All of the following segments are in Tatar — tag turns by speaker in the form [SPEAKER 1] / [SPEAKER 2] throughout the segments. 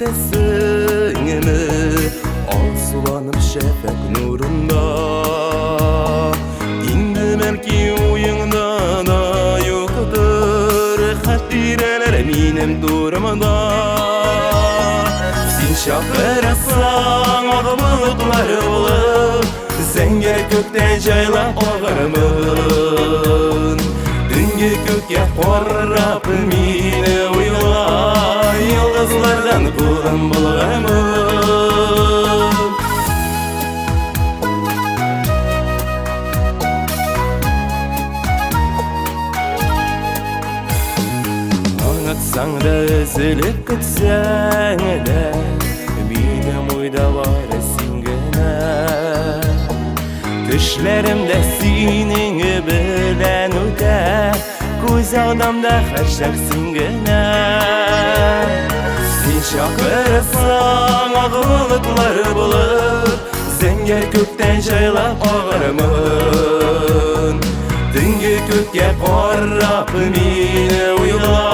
[SPEAKER 1] Ишетәсеңме, алсуланып шәфәкъ нурында? Инде бәлки уеңда да юктыр хатирәләр минем турымда. Син чакырасың, ак болытлар булып, зәңгәр күктән җайлап агармын. Төнге күккә карап мине уйла, йолдызлардан кулым булганмын. Аңатсаң да, өзелеп көтсәң дә, минем уйда бары син генә. Төшләремдә синең белән үтә, күз алдымда һәрчак син генә. Син чакырсаң, ак болытлар булып, зәңгәр күктән җайлап агармын. Төнге күккә карап мине уйла,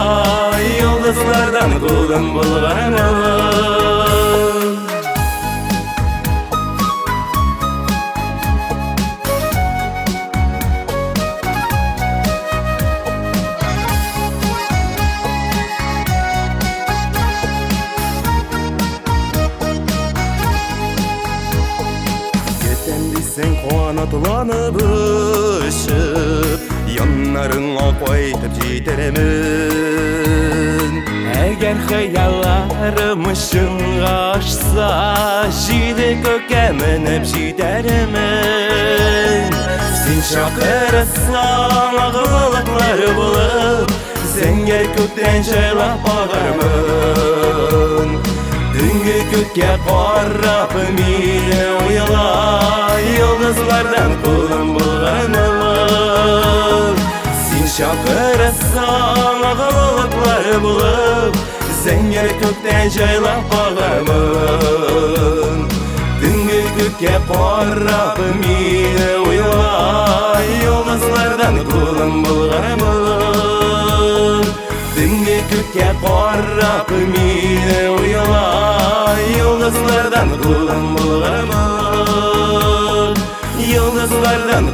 [SPEAKER 1] йолдызлардан кулым булганмын. Көтәм дисәң, канатланып очып, яннарыңа кайтып җитәрмен. Әгәр хыялларым чынга ашса, җиде күккә менеп җитәрмен. Син чакырсаң, ак болытлар булып, зәңгәр күктән җайлап агармын. Төнге күккә карап мине уйла, йолдызлардан кулым булганмын. Син чакырсаң, ак болытлар булып, зәңгәр күктән җайлап агармын. Төнге күккә карап мине уйла, йолдызлардан кулым булганмын. Төнге күккә карап мине уйла, йолдызлардан кулым булганмын. Йолдызлардан.